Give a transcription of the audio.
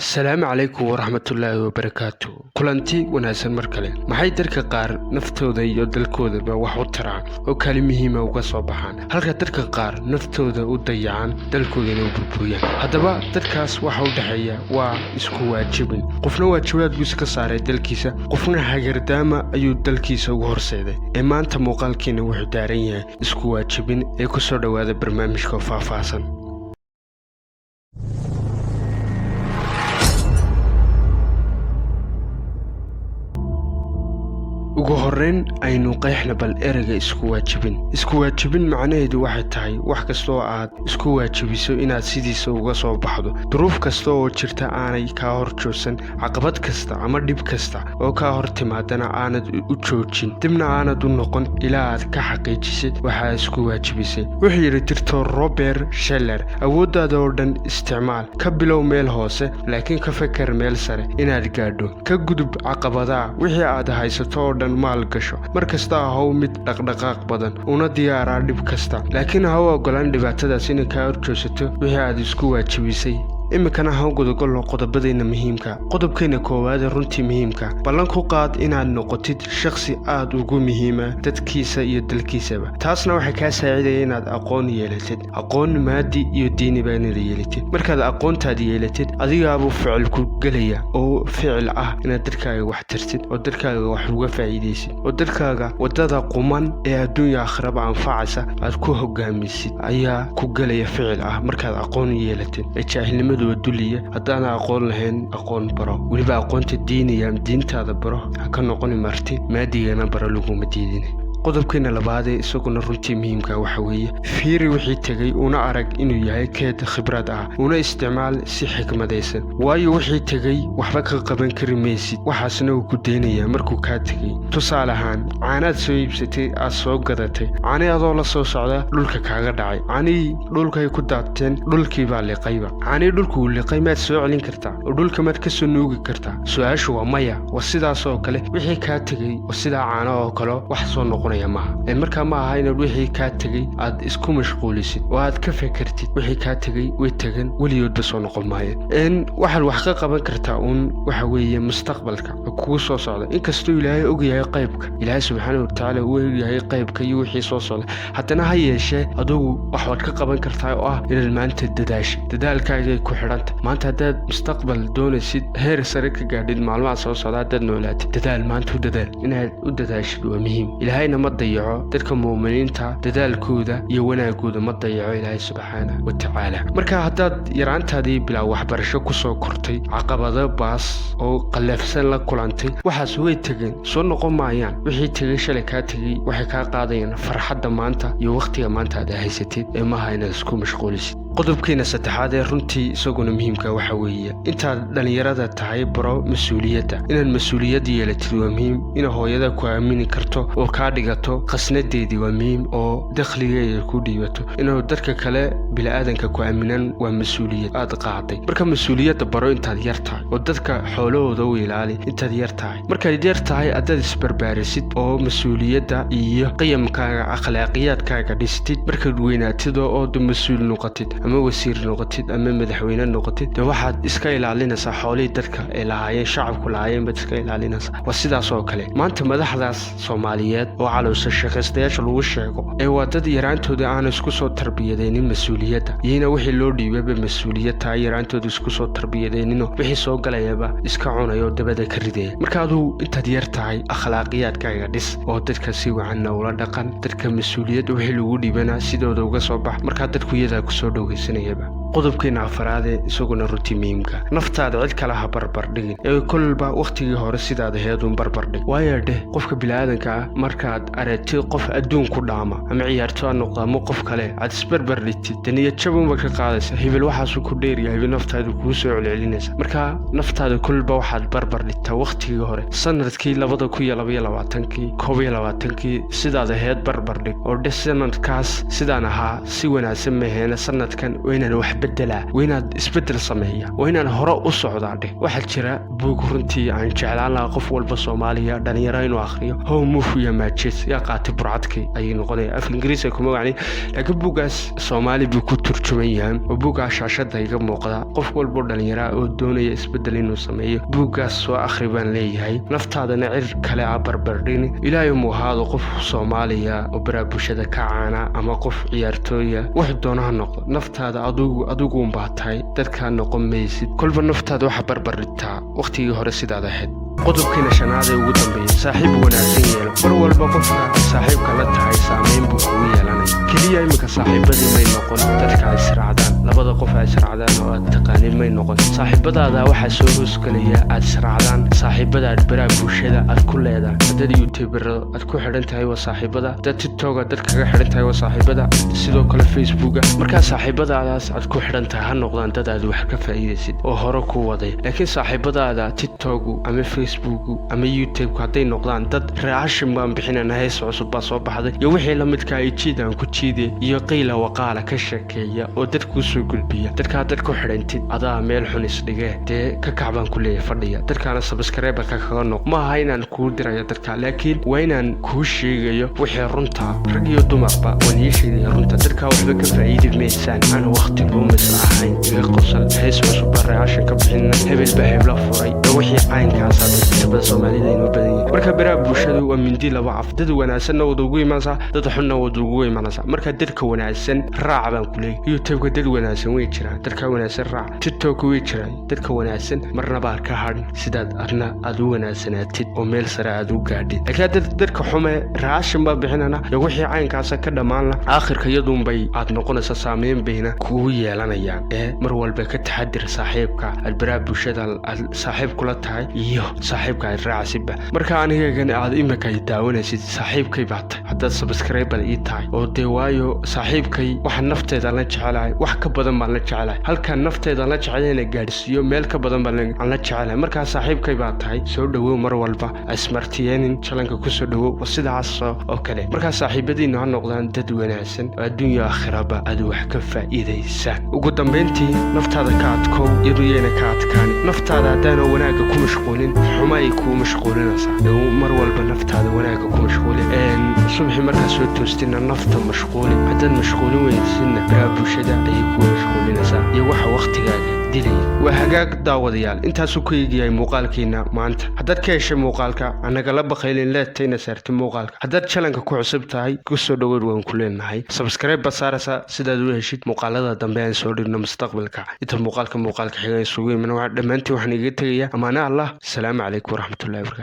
Asalaamu calaykum waraxmatullaahi wabarakaatu. Kulanti wanaagsan mar kale. Maxay dadka qaar naftooda iyo dalkoodaba wax u taraan oo kaalin muhiima uga soo baxaan, halka dadka qaar naftooda u dayacaan, dalkoodana u burburiyaan? Haddaba dadkaas waxa u dhexeeya waa isku waajibin. Qofna waajibaad buu iska saaray dalkiisa, qofna hagardaama ayuu dalkiisa ugu horseeday. Ee maanta muuqaalkiina wuxuu daaran yahay isku waajibin. Ee kusoo dhowaada barnaamijka faahfaahsan. Ugu horreyn aynu qeexna bal ereyga isku waajibin. Isku waajibin macnaheedu waxay tahay wax kasta oo aad isku waajibiso inaad sidiisa uga soo baxdo, duruuf kasta oo jirta aanay kaa hor joogsan, caqabad kasta ama dhib kasta oo kaa hor timaadana aanad u joojin, dibna aanad u noqon ilaa aad ka xaqiijisid waxaa isku waajibisay. Wuxuu yidhi Doctor Robert Sheller: "Awooddaada oo dhan isticmaal, ka bilow meel hoose, laakiin ka feker meel sare inaad gaadho. Ka gudub caqabadaha, wixii aad haysato oo dhan maal gasho. Mar kasta ahow mid dhaqdhaqaaq badan, una diyaaraa dhib kasta, laakiin ha u ogolaan dhibaatadaas inay kaa horjoogsato wixii aad isku waajibisay." Iminkana ha gudagolno qodobadeenna muhiimka. Qodobkeena koowaade runtii muhiimka: ballan ku qaad inaad noqotid shakhsi aad ugu muhiima dadkiisa iyo dalkiisaba. Taasna waxay kaa saacidaya inaad aqoon yeelatid, aqoon maadi iyo diiniba inaad yeelatid. Markaad aqoontaad yeelatid, adigaabuu ficil ku gelaya, oo ficil ah inaad dadkaaga wax tartid oo dadkaaga wax uga faa'iidaysid oo dadkaaga waddada quman ee adduunya akhraba anfacaysa aad ku hogaamisid ayaa ku gelaya ficil ah markaad aqoon yeelatid. Ee jaahilnimadu duliya. Haddaana aqoon lahayn, aqoon baro, weliba aqoonta diiniya, diintaada baro, ha ka noqoni marti. Maadigana baro, laguma diidin. Qodobkeena labaadee isaguna runtii muhiimka waxa weeye: fiiri wixii tegey, una arag inuu yahay keed khibrad ah, una isticmaal si xikmadaysan, waayo wixii tegey waxba ka qaban kari maysid, waxaasna uu ku daynayaa markuu kaa tegey. Tusaale ahaan, caanaad soo iibsatay, aad soo gadatay, caani adoo la soo socda dhulka kaaga dhacay. Caanihii dhulkay ku daateen, dhulkiibaa liqayba. Caanihii dhulku uu liqay maad soo celin kartaa oo dhulka maad ka soo nuugi kartaa? Su-aashu waa maya. Waa sidaas oo kale wixii kaa tegey, waa sidaa caano oo kale, wax soo noqonaya maaha. Markaa ma aha inaad wixii kaa tegey aad isku mashquulisid oo aad ka fekertid. Wixii kaa tegey way tegan, weligoodba soo noqon maayeen. Waxaad wax ka qaban kartaa uun waxa weeye mustaqbalka kugu soo socda. Inkastuu Ilaahay ogyahay qaybka, Ilaahay subxaana watacaala uu ogyahay qaybka iyo wixii soo socda, haddana ha yeeshee adugu waxaad ka qaban kartaa oo ah inaad maanta dadaashid. Dadaalkaagay ku xidhanta. Maanta haddaad mustaqbal doonaysid heer sare ka gaadhid maalmaha soo socda, haddaad noolaatid, dadaal maanta u dadaal. Inaad u dadaashid waa muhiim. Ilaahayna ma dayaco dadka muuminiinta, dadaalkooda iyo wanaagooda ma dayaco Ilaahay subxaana wa tacaala. Marka haddaad yaraantaadii bilaa waxbarasho kusoo kortay, caqabado baas oo qallafsan la kulantay, waxaas way tegeen, soo noqon maayaan. Wixii tegey, shalay kaa tegey, waxay kaa qaadayaan farxadda maanta iyo wakhtiga maanta aad haysatid. Ee maaha inaad isku mashquulisid. Qodobkeena saddexaad ee runtii isaguna muhiimka waxa weeye: intaad dhallinyarada tahay, baro mas-uuliyadda. Inaad mas-uuliyad yeelatid waa muhiim. Ina hooyada ku aamini karto oo kaa dhigato khasnadeedii waa muhiim, oo dakhligeeda ku dhiibato. Inuu dadka kale bini'aadanka ku aaminaan waa mas-uuliyad aad qaaday. Marka mas-uuliyadda baro intaad yar tahay, oo dadka xoolahooda u ilaali intaad yar tahay. Markaad yar tahay haddaad isbarbaarisid oo mas-uuliyadda iyo qiyamkaaga, akhlaaqiyaadkaaga dhistid, markaad weynaatid oo mas-uul noqotid ama wasiir noqotid ama madaxweyne noqotid, dee waxaad iska ilaalinaysaa xoolihii dadka ay lahaayeen, shacabku lahaayeen baad iska ilaalinaysaa. Waa sidaas oo kale maanta madaxdaas Soomaaliyeed oo calowsa shaqaystayaasha lagu sheego, ee waa dad yaraantooda aanu isku soo tarbiyadeynin mas-uuliyadda, iyona wixii loo dhiibaba mas-uuliyad tahay yaraantooda isku soo tarbiyadeyninoo wixii soo galayaba iska cunaya oo dabada ka ridaya. Marka aduu intaad yar tahay akhlaaqiyaadkaaga dhis oo dadka si wacanna ula dhaqan. Dadka mas-uuliyadda wixii lagu dhiibana sidooda uga soo bax. Markaa dadku iyadaa kusoo dhoweysanayaba. Qodobkeena afaraadee isaguna runtii muhiimka: naftaada cid kale ha barbar dhigin, ee kolba wakhtigii hore sidaad aheeduun barbar dhig. Waayo dheh, qofka bini'aadanka ah markaad aragtid qof adduun ku dhaama, ama ciyaarto ha noqdo ama qof kale, aad isbarbar dhigtid, dee niyadjabun baad ka qaadaysa. Hebel waxaasuu ku dheeryahay, hebel naftaadu kuu soo celcelinaysa. Marka naftaada kolba waxaad barbar dhigtaa wakhtigii hore, sanadkii 2022-kii, 21-kii, sidaad aheed barbar dhig oo dheh: sanadkaas sidaan ahaa si wanaagsan maheena, sanadkan waa inaan wax Bedelaa, waa inaad isbedel sameeya, waa inaan hore u socdaa dheh. Waxaa jira buug runtii aan jeclaan lahaa qof walba Soomaaliya dhalinyaro inuu akhriyo, "How Mafia Matches", yaa qaatay burcadkii ayay noqonaya af Ingiriis kuma wacni, laakiin buuggaas Soomaali buu ku turjuman yahay oo buuggaas shaashada iga muuqda. Qof walboo dhallinyaraa oo doonaya isbedel inuu sameeyo, buuggaas soo akhri baan leeyahay. Naftaadana cir kale a barbardhin. Ilaahay muu ahaado qof Soomaaliya oo baraa bulshada ka caana ama qof ciyaartooya, wax doona ha noqdo. Naftaada adigu adiguunbaa tahay, dadkaa noqon maysid. Kolba naftaada waxa barbardhigtaa wakhtigii hore sidaad ahayd. Qodobkiina shanaad ee ugu dambeeya: saaxiib wanaagsan yeelo. Mar walba qofka saaxiibka la tahay saameyn buu kugu yeelanaya. Keliya iminka saaxiibadii may noqon dadka ay israacdaan, labada qof ay israacdaan oo aad taqaanin may noqon. Saaxiibadaada waxaa soo hoosgelaya aad israacdaan saaxiibada aad baraha bulshada aad ku leedahay. Haddaad YouTubero aad ku xidhan tahay, waa saaxiibada. Haddaad TikToka dad kaga xidhan tahay, waa saaxiibada. Sidoo kale Facebooka. Markaa saaxiibadaadaas aad ku xidhan tahay ha noqdaan dad aad wax ka faa'iidaysid oo hore ku waday. Laakiin saaxiibadaada TikToku ama Facebooku ama YouTubeku hadday noqdaan dad reaction baan bixinana, hees cusub baa soo baxday iyo wixii la midka ay jiidaan ku jiide iyo qiila waqaala ka sheekeeya oo dad kuu soo gudbiya, dadkaa dad ku xidhantid, adaa meel xun isdhigee. Dee ka kac baan ku leeyahay fadhiya, dadkaana subscriberka kaga noq. Ma aha inaan kuu dirayo dadka, laakiin waa inaan kuu sheegayo wixii runta. Rag iyo dumarba waan ii sheegaya runta. Dadkaa waxba ka faa'iidi maysaan aan waqti lumis ahayn. Iga qosal, hees cusub baa reaction ka bixina, hebel baa hebla furay iyo wixii caynkaasa inta badan Soomaalida inoo badan yahay. Marka baraha bulshadu waa mindi laba af. Dad wanaagsanna wad ugu imanaysaa, dad xunna wad ugu imanaysaa. Marka dadka wanaagsan raac baan ku leeyahay. YouTubeka dad wanaagsan way jiraan, dadka wanaagsan raac. TikTok way jiraan dadka wanaagsan. Marnabaa ka hadhin sidaad adna aad u wanaagsanaatid oo meel sare aad u gaadhid. Laakiin dad dadka xume reaction baa bixinana iyo wixii caynkaasa ka dhammaan la, aakhirka iyaduunbay aad noqonaysa, saameyn bayna kugu yeelanayaan. Ee mar walba ka taxadir saaxiibka aad baraha bulshada aad saaxiib kula tahay iyo saaxiibka aad raacsidba. Marka anigagan aad imika ay daawanaysid, saaxiibkay baa tahay haddaad subscriber ii tahay oo dee, waayo saaxiibkay waxa nafteeda la jecelahay wax ka badan baan la jecelahay. Halkaan nafteeda la jecel ina gaadhsiiyo meel ka badan baan aan la jecelahay. Markaa saaxiibkay baa tahay, soo dhowow. Mar walba ismartiyeenin channelka kusoo dhowow sidaas oo kale. Markaa saaxiibadiinu ha noqdaan dad wanaagsan oo adduunya aakhiraba aad wax ka faa'iidaysaan. Ugu dambayntii, naftaada ka adkow, iyadu yayna ka adkaani. Naftaada haddaana wanaagga ku mashquulin, xuma ay kuu mashquulinaysaa. Mar walba naftaada wanaagga ku mashquuli. Subaxii markaa soo toostina nafta mashquuli. Haddaad mashquulin weysidna, baraha bulshada ayay kuu mashquulinaysaa iyo waxa wakhtigaaga dilaya. Waa hagaag daawadayaal, intaasuu ku eegyahay muuqaalkiina maanta. Haddaad ka heshay muuqaalka, anagala baqaylin leedtayna saartay muuqaalka. Haddaad channelka ku cusub tahay, kusoo dhoweyd waan ku leenahay. Subscribe baad saaraysaa sidaad u heshid muuqaalada dambe aan soo dhigno mustaqbalka. Inta muuqaalka xiga isugu iman, dhammaantiin waxaan igaga tegayaa amaane Allah. Asalaamu calaykum waraxmatullahi wabarakatu.